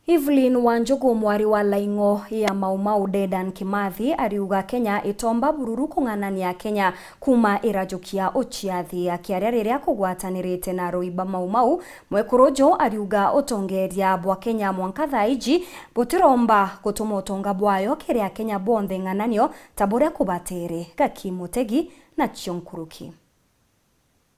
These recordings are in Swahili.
Evelyn Wanjugu mwari wa Laing'o ya Maumau Dedan Kimathi ariuga Kenya itomba bururu kung'anania Kenya kuma irajukia uchiathi akiaria riria kugwatanirite na Roiba Maumau mwekurujo ariuga utongeria bwa Kenya mwanka thaiji butiromba gutuma utonga bwayo kiria Kenya bonthe ng'ananio taburia kubatere Gakimutegi na Chionkuruki.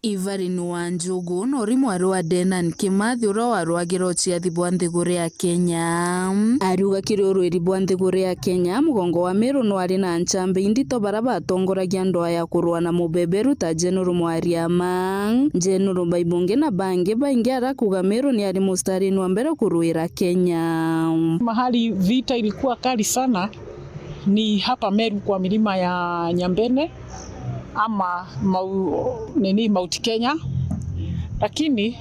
Evelyn Wanjugu nori mwari wa Dedan Kimathi uria warwagira uchiathi bwa nthiguru ya Kenya ariuga kiri urwiri bwa nthiguru ya Kenya mugongo wa Meru no ari na nchambi indito bara batongoragia ndoa ya kurua na mubeberu ta General Mwariama General Baibunge na bangi baingi arakuga Meru ni ari mustarini wa mbere kuruira Kenya. Mahali vita ilikuwa kali sana ni hapa Meru kwa milima ya Nyambene ama Mount Kenya, lakini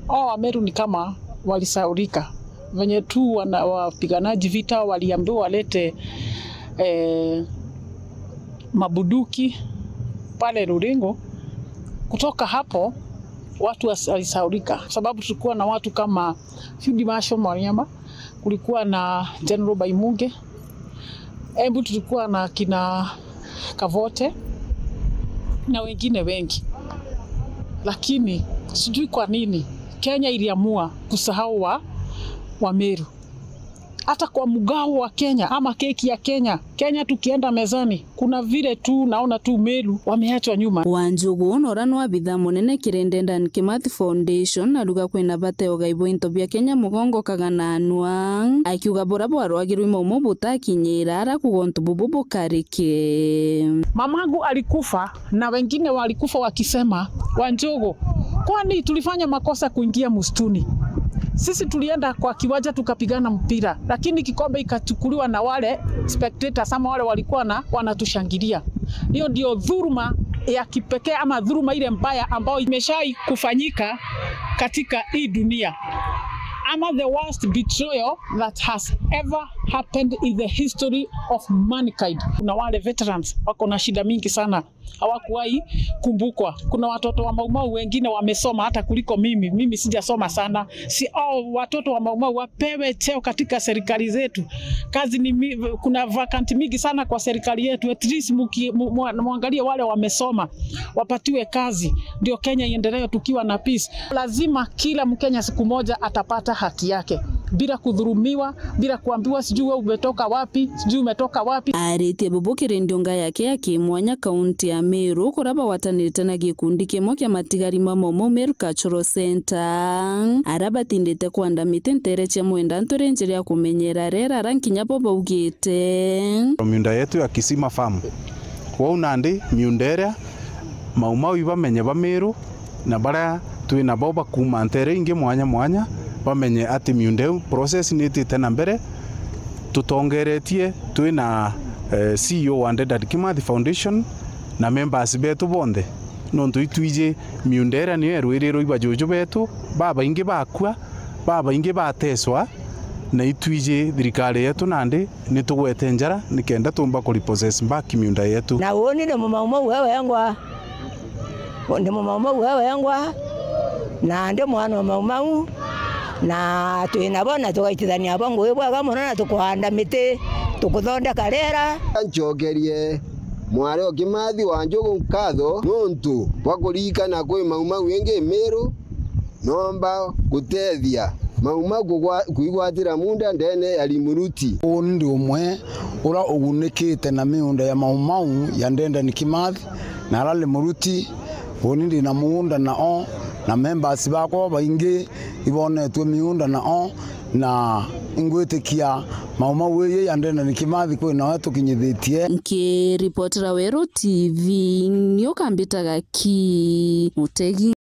hao Meru ni kama walisaurika venye tu wapiganaji vita waliambiwa walete mabuduki pale Ruringo. Kutoka hapo watu walisaurika, sababu tulikuwa na watu kama Field Marshal Mwariama, kulikuwa na General Baimunge, Embu tulikuwa na kina Kavote na wengine wengi. Lakini sijui kwa nini Kenya iliamua kusahau wa Meru. Hata kwa mgao wa Kenya ama keki ya Kenya, Kenya tukienda mezani kuna vile tu naona tu Meru wameachwa nyuma. Wanjugu norano wa bithaa munene kiri Dedan Kimathi Foundation aruga kwina bateo gaibo into bia Kenya mugongo kagananwa akiuga bora bwarwagirwe maumo butakinyira arakuga ntu bubu bukarike. Mamangu alikufa na wengine walikufa wakisema, Wanjugu, kwani tulifanya makosa kuingia msituni? Sisi tulienda kwa kiwanja tukapigana mpira, lakini kikombe ikachukuliwa na wale spectators ama wale walikuwa na wanatushangilia. Hiyo ndio dhuluma ya kipekee ama dhuluma ile mbaya ambayo imeshai kufanyika katika hii dunia, ama the worst betrayal that has ever happened in the history of mankind. Kuna wale veterans wako na shida mingi sana, hawakuwahi kumbukwa. Kuna watoto wa Maumau wengine wamesoma hata kuliko mimi. Mimi sijasoma sana. Si watoto wa Maumau wapewe cheo katika serikali zetu. Kazi ni kuna vacant mingi sana kwa serikali yetu. At least muangalie wale wamesoma wapatiwe kazi, ndio Kenya iendelee tukiwa na peace. Lazima kila Mkenya siku moja atapata haki yake bila kudhulumiwa, bila kuambiwa sijui wewe umetoka wapi, sijui umetoka wapi. Aritie bubukire ndionga yake akimwanya kaunti ya Meru kuraba watanirite na gikundi kimwe kia matigari ma Maumau Meru Cultural Center arabatindite kwanda miti ntere cia mwenda nturi njira ya kumenyera rera rankinya bo baugite miunda yetu ya Kisima Farm kwau nandi miundera Maumau ibamenye ba Meru na bara twina bo bakuma ntere ingi mwanya mwanya bamenye ati miundeu process nitite na mbere tutongeretie twina CEO wa Dedan Kimathi Foundation na members betu bonthe nontu itwije miundera ni erwiriro ibajuju betu baba ingi bakua baba ingi bateswa na itwije thirikari yetu nandi nitugwete njara nikenda tumba kurepossess back miunda yetu. Na woni ni Maumau wewe yangwa ni Maumau wewe yangwa na ndio mwana wa Maumau na twinabona tugaitithania bongo ibwaga muno na tukuhanda miti tukuthondeka rera. Njokerie mwari o Kimathi Wanjugu nkatho nontu bwa kuri Maumau ingi Meru nomba gutethia Maumau kuigwatira munda ndene ya Limuruti. Ndi umwe ura ugunikite na miunda ya Maumau ya Dedan Kimathi na ara Limuruti ndi na muunda na o na members bakwa baingi ibonetwe miunda na o na ingwitikia Maumau ye ya Dedan Kimathi kwina tukinyithitie. Nkiripotera Weru TV niokambitaga ki Mutegi.